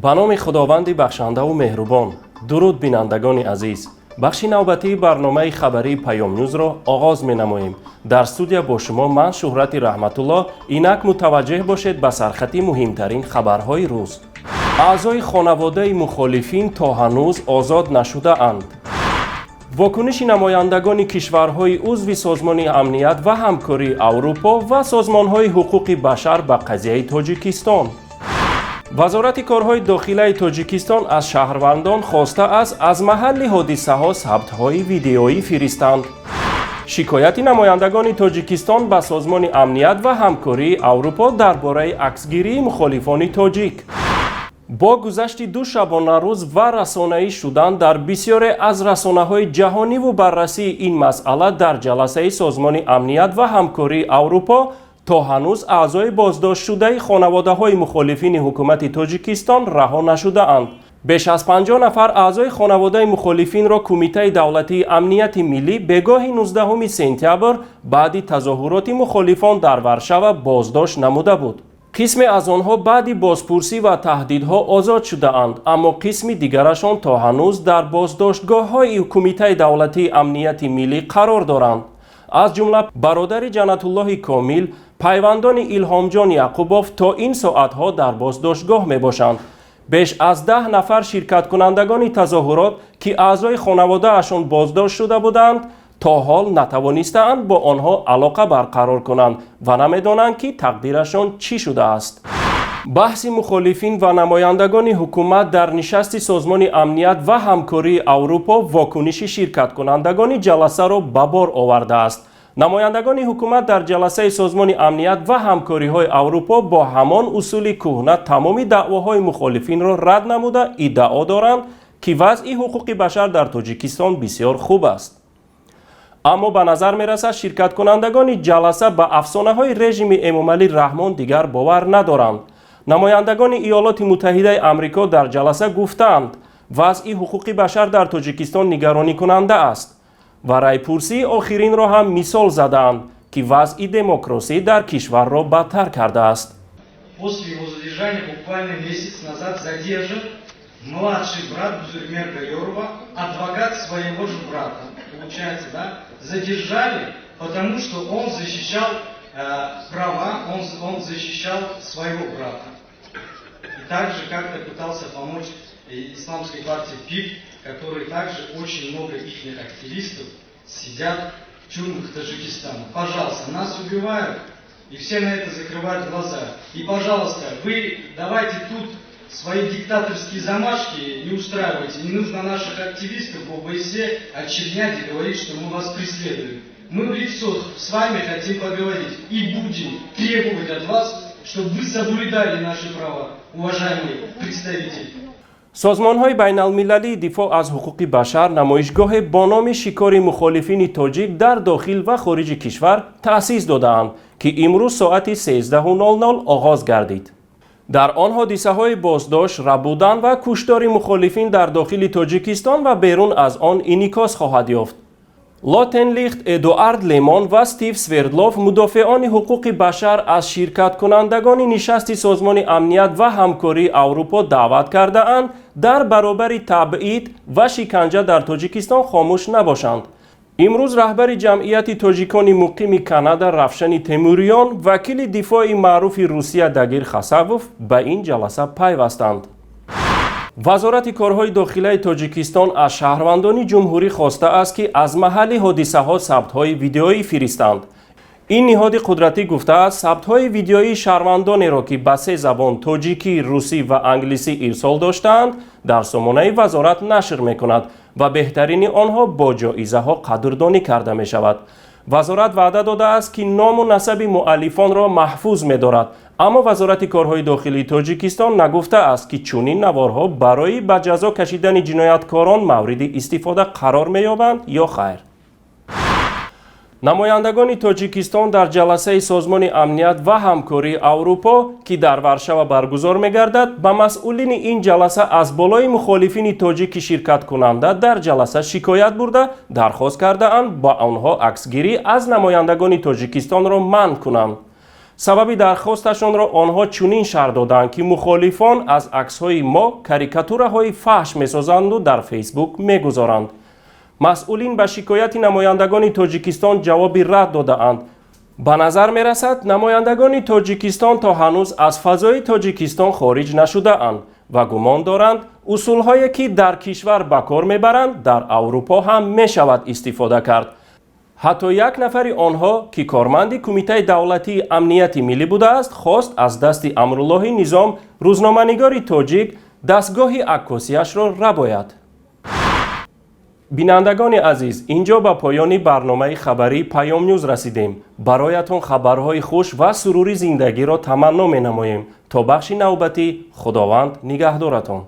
Ба номи Худованди бахшандаву меҳрубон. Дуруд, бинандагони азиз. Бахши навбатии барномаи хабарии Паёмнюзро оғоз менамоем. Дар студия бо шумо ман, Шӯҳрати Раҳматулло. Инак мутаваҷҷеҳ бошед ба сархати муҳимтарин хабарҳои рӯз. Аъзои хонаводаи мухолифин то ҳанӯз озод нашудаанд. Вокуниши намояндагони кишварҳои узви Созмони амният ва ҳамкории Аврупо ва созмонҳои ҳуқуқи башар ба қазияи Тоҷикистон. Вазорати корҳои дохилаи Тоҷикистон аз шаҳрвандон хостааст, аз маҳалли ҳодисаҳо сабтҳои видеоӣ фиристанд. Шикояти намояндагони Тоҷикистон ба Созмони амният ва ҳамкории Аврупо дар бораи аксгирии мухолифони тоҷик. Бо гузашти 2 шабонарӯз ва расонаӣ шудан дар бисёре аз расонаҳои ҷаҳониву баррасии ин масъала дар ҷаласаи Созмони амният ва ҳамкории Аврупо, то ҳанӯз аъзои боздоштшудаи хонаводаҳои мухолифини ҳукумати Тоҷикистон раҳо нашудаанд. Беш аз 50 нафар аъзои хонаводаи мухолифинро Кумитаи давлатии амнияти миллӣ бегоҳи 19 сентябр баъди тазоҳуроти мухолифон дар Варшава боздошт намуда буд. Қисме аз онҳо баъди бозпурсӣ ва таҳдидҳо озод шудаанд, аммо қисми дигарашон то ҳанӯз дар боздоштгоҳҳои Кумитаи давлатии амнияти миллӣ қарор доранд. Аз ҷумла бародари Ҷаннатуллоҳи Комил, пайвандони Илҳомҷон Яқубов то ин соатҳо дар боздоштгоҳ мебошанд. Беш аз 10 нафар ширкаткунандагони тазоҳурот, ки аъзои хонаводаашон боздошт шуда буданд, то ҳол натавонистаанд бо онҳо алоқа барқарор кунанд ва намедонанд, ки тақдирашон чӣ шудааст. Баҳси мухолифин ва намояндагони ҳукумат дар нишасти Созмони амният ва ҳамкории Аврупо вокуниши ширкаткунандагони ҷаласаро ба бор овардааст. Намояндагони ҳукумат дар ҷаласаи Созмони амният ва ҳамкориҳои Аврупо бо ҳамон усули кӯҳна тамоми даъвоҳои мухолифинро рад намуда, иддао доранд, ки вазъи ҳуқуқи башар дар Тоҷикистон бисёр хуб аст. Аммо ба назар мерасад, ширкаткунандагони ҷаласа ба афсонаҳои режими Эмомалӣ Раҳмон дигар бовар надоранд. Намояндагони Иёлоти Муттаҳидаи Амрико дар ҷаласа гуфтаанд, вазъи ҳуқуқи башар дар Тоҷикистон нигаронӣкунанда аст ва райпурсии охиринро ҳам мисол задаанд, ки вазъи демократӣ дар кишварро бадтар кардааст. После его задержания буквально месяц назад задержан младший брат Бузургмехра Гаёрова, адвокат своего же брата. Получается, да? Задержали, потому что он защищал права, он защищал своего брата. И также как-то пытался помочь исламской партии ПИК, который также очень много их активистов сидят в тюрьмах Таджикистана. Пожалуйста, нас убивают, и все на это закрывают глаза. И, пожалуйста, вы давайте тут свои диктаторские замашки не устраивайте. Не нужно наших активистов в ОБСЕ очернять и говорить, что мы вас преследуем. Мы в лицо с вами хотим поговорить и будем требовать от вас, чтобы вы соблюдали наши права, уважаемый представитель. Созмонҳои байналмилалии дифоъ аз ҳуқуқи башар намоишгоҳе бо номи «Шикори мухолифини тоҷик дар дохил ва хориҷи кишвар» таъсис додаанд, ки имрӯз соати 13:00 оғоз гардид. Дар он ҳодисаҳои боздошт, рабудан ва куштори мухолифин дар дохили Тоҷикистон ва берун аз он инъикос хоҳад ёфт. Лотен Лихт, Эдуард Лемон ва Стив Свердлов, мудофеони ҳуқуқи башар, аз ширкаткунандагони нишасти Созмони амният ва ҳамкории Аврупо даъват кардаанд, дар баробари табъид ва шиканҷа дар Тоҷикистон хомӯш набошанд. Имрӯз раҳбари Ҷамъияти тоҷикони муқими Канада Равшани Темуриён, вакили дифои маъруфи Русия Дагир Хасавов ба ин ҷаласа пайвастанд. Вазорати корҳои дохилаи Тоҷикистон аз шаҳрвандони ҷумҳурӣ хостааст, ки аз маҳалли ҳодисаҳо сабтҳои видеоӣ фиристанд. Ин ниҳоди қудратӣ гуфтааст, сабтҳои видеоии шаҳрвандонеро, ки ба се забон — тоҷикӣ, русӣ ва англисӣ — ирсол доштаанд, дар сомонаи вазорат нашр мекунад ва беҳтарини онҳо бо ҷоизаҳо қадрдонӣ карда мешавад. Вазорат ваъда додааст, ки ному насаби муаллифонро маҳфуз медорад, аммо Вазорати корҳои дохилии Тоҷикистон нагуфтааст, ки чунин наворҳо барои ба ҷазо кашидани ҷинояткорон мавриди истифода қарор меёбанд ё хайр. Намояндагони Тоҷикистон дар ҷаласаи Созмони амният ва ҳамкории Аврупо, ки дар Варшава баргузор мегардад, ба масъулини ин ҷаласа аз болои мухолифини тоҷики ширкаткунанда дар ҷаласа шикоят бурда, дархост кардаанд, ба онҳо аксгирӣ аз намояндагони Тоҷикистонро манъ кунанд. Сабаби дархосташонро онҳо чунин шарҳ доданд, ки мухолифон аз аксҳои мо карикатураҳои фаҳш месозанду дар Фейсбук мегузоранд. Масъулин ба шикояти намояндагони Тоҷикистон ҷавоби рад додаанд. Ба назар мерасад, намояндагони Тоҷикистон то ҳанӯз аз фазои Тоҷикистон хориҷ нашудаанд ва гумон доранд, усулҳое ки дар кишвар ба кор мебаранд, дар Аврупо ҳам мешавад истифода кард. Ҳатто як нафари онҳо, ки корманди Кумитаи давлатии амнияти миллӣ будааст, хост аз дасти Амруллоҳи Низом, рӯзноманигори тоҷик, дастгоҳи аккосияшро рабояд. Бинандагони азиз, инҷо ба поёни барномаи хабарии Паёмнюз расидем. Бароятон хабарҳои хуш ва сурури зиндагиро таманно менамоем. То бахши навбатӣ, Худованд нигаҳдоратон.